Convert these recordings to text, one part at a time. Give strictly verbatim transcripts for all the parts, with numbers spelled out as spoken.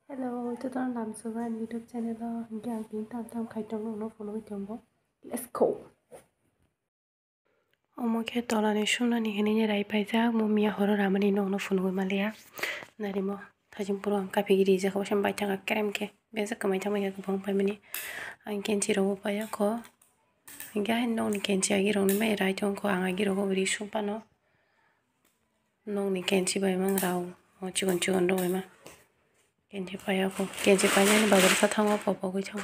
Hello, jotono lamsogo ani YouTube channel o. Hingke ang tini tam tam khai tongo, nono phunugwi tongo. Let's go. Omo khe tolani sumnani hinwi rai paijak, mo miya horo ramani nokno phunugwi manliya. Narimo thajin puro ang kaphigwi rijak, obo se baithang kerem khe bejak kwmai thangma khe kwbang paimani. Ang kenchi rokbo paiya kho. Hingke haino nokni kenchi agirokni mai rai tongkho, ang agirogo ri suk phano. Nokni kenchi bai mang rao, o chikon chikon rok bai ma. Kenchi paiya kho, kenchi painani bagwi sa thango, popo gwi thango.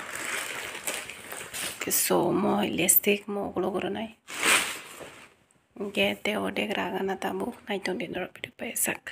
Keso mo lipstick mo ukulok rwnai. Hingke tei ordek ragana tabuk, naitong di norok video paijak.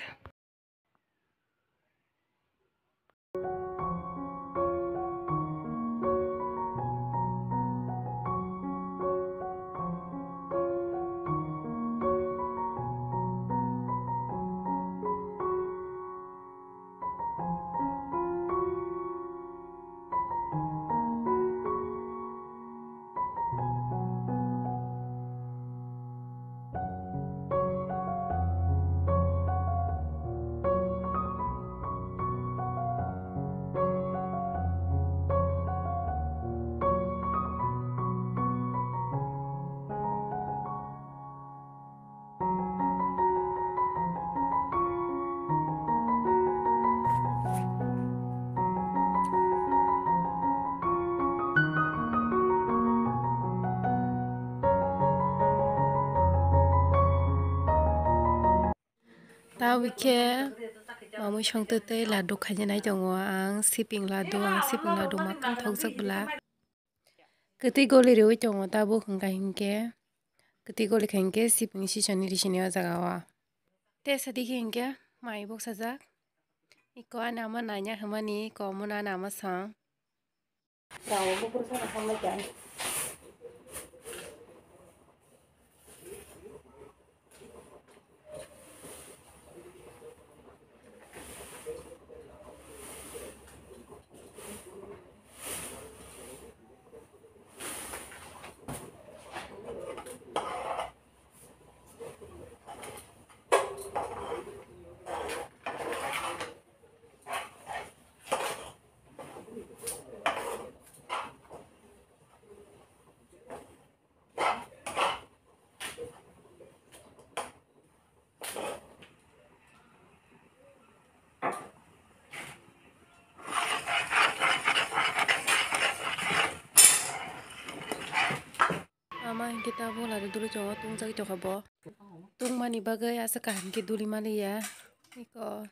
Tabuk khe mamui songtwi tei laddu khainai tongo ang, siping laddu, ang siping laddu ma thokjak bwla. Kwtwi goli rwui tongo tabuk hwnkha hinkhe, kwtwi goli kha hinkhe siping sisani risini o jaga o. Tei sadi khe hinkhe mai bok sajak. Iko ani ama nanya hwnmani, iko omono ani ama song. Ama hinkhe tabuk lari duli tongo, tungjagwi tongkha bo. Tungmani bagwi aswk kaham khe duli maliya. Iko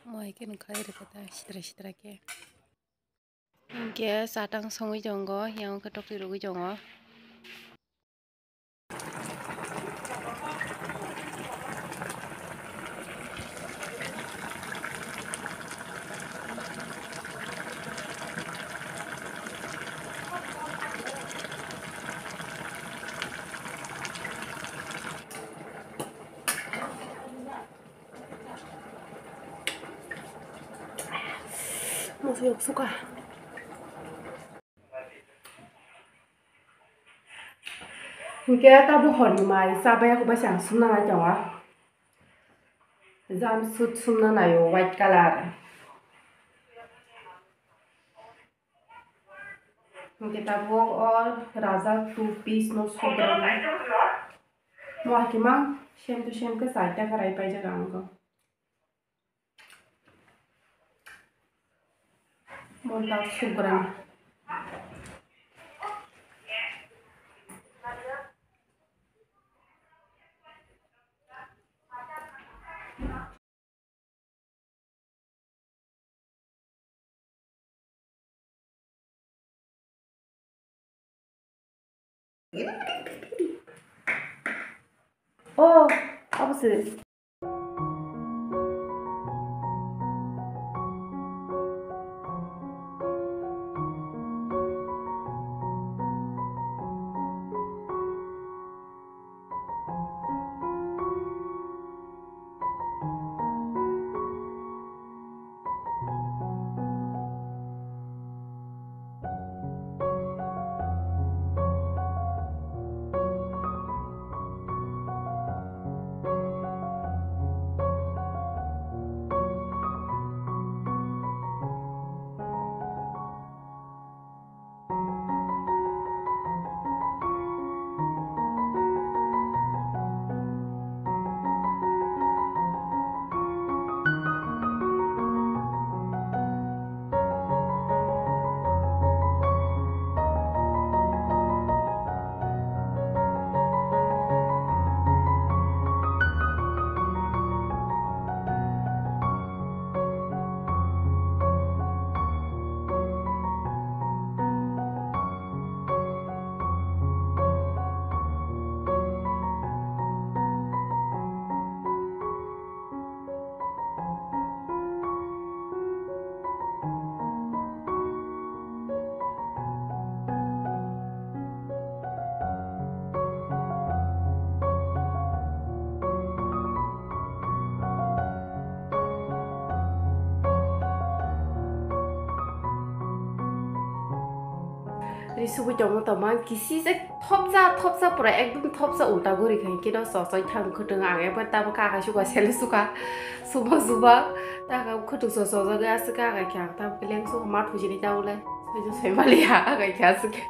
mo hai khe nukha, ere khe ta sitra sitra khe. Hinkhe chatang songwi tongo, yang khe tokti rwgwi tongo. Moso yok suka. Hinkhe tabuk horni mai chabaiya khe bai se ang sumna nai tongo. Jumpsuit sumna naio white colour. Hinkhe tabuk o rajak two piece no sugra nai. Mo hakhe mang same to same khe chaita khe rai paijak ang kho. Mo tak sugra. Oh, apa sih? Ri subui tongma tongma kisi je thopsa thopsa pura ekdom thopsa ulta gori khai kino sosoi thang khwtwng ang ekbar tabo kaka suka sele suka suba suba taka khwtwng sosoi aswk kaka khe ang tabo leng suka ma thujini tabo le soijo soimaliya aga khe aswk khe.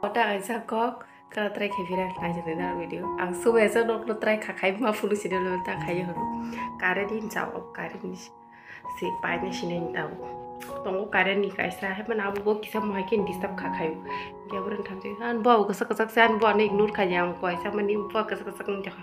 Ota kaisa kok. Kala try khai phira naijak nai video. Ang subaya sa nok no try kha khai ma phunu sini lo ta khai horo. Current in jao current ni si paina sini ni tabo. Tongo current ni kaisa hai mana abo bo kisa mo hai khe disturb kha khai. Kya bro tham se an bo kasa kasa se an bo ani ignore khai ang ko aisa mani bo kasa kasa kung jakha.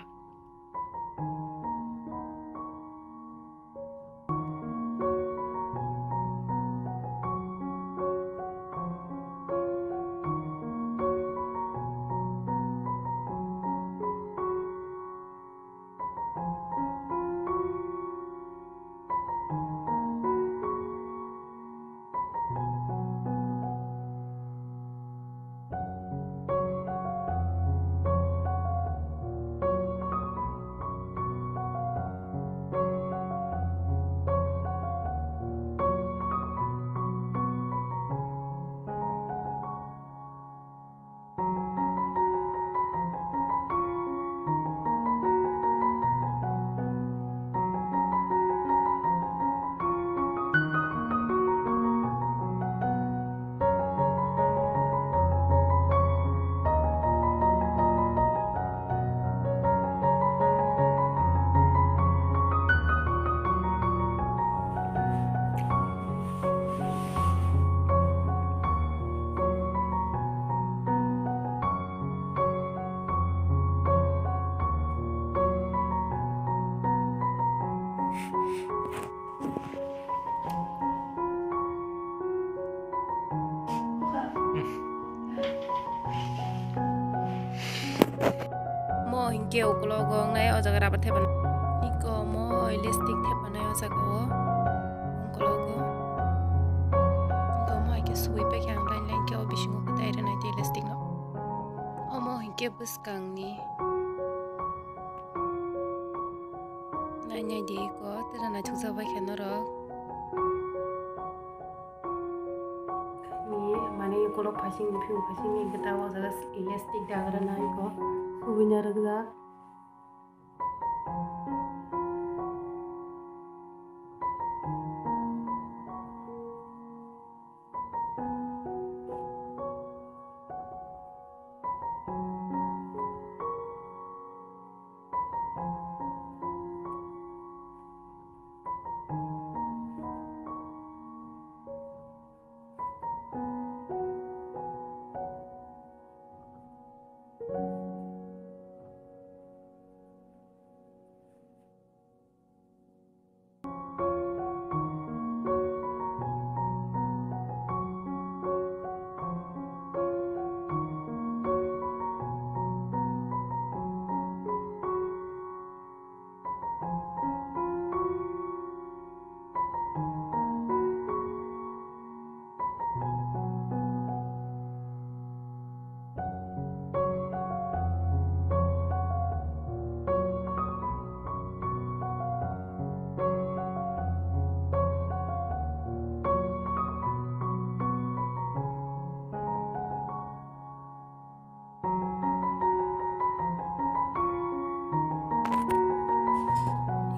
Mo hinkhe ukologo wngnai o jaga rubber thepa. Iko mo lipstick thepanai o jaga o ukologo. Iko mo hai khe subui paikha ang line line khe o bisingo kwtai rwnai tei lipstick no. Omo hinkhe bwskangni. Nai nai di iko tera naithokjak bai khe norok. Ni mane ukolog phasing ni phiyok phasing ni gita o jaga elastic dagra na iko subui na rwkjak.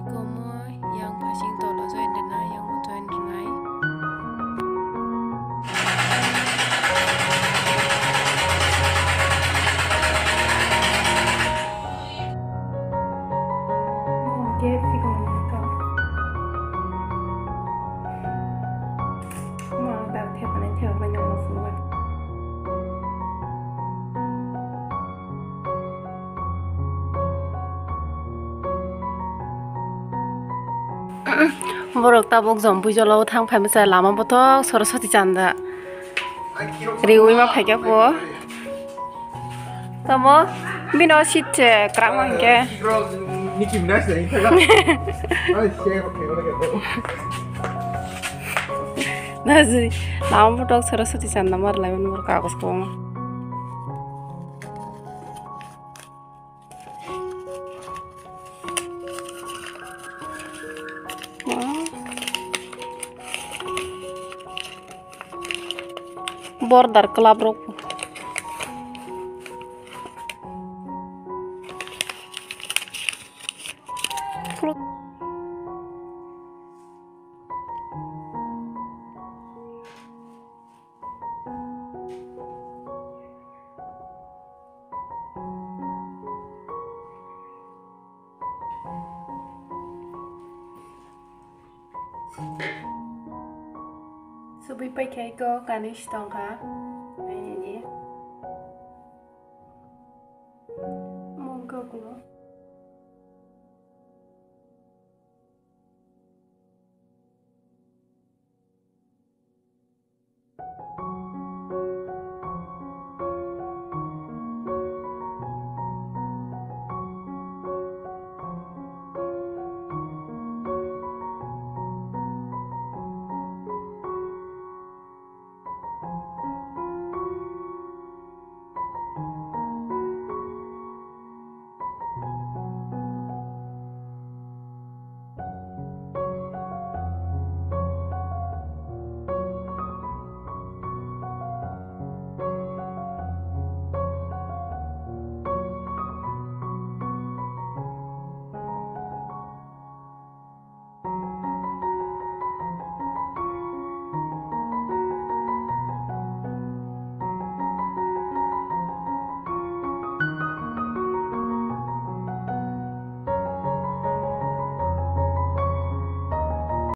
Iko mo yang phasing tolo join rwnai, yang join rwnai. Gate sikon ka. Mo ta thepa nai thepa bai nang mo suwa. Borok tabuk Jompui jolo o thang phai masa lama bothok Saraswati chanda riwi ma phaikha po. Tamo bino sit se kwrak ma hinkhe. Nicki Minaj ni thangkha. Nazi lama bothok Saraswati chanda mar lai man bor kagos kwbangma. Border club rok. Subui paikha iko kanwi si tongkha. Aini. Mungkha kulo.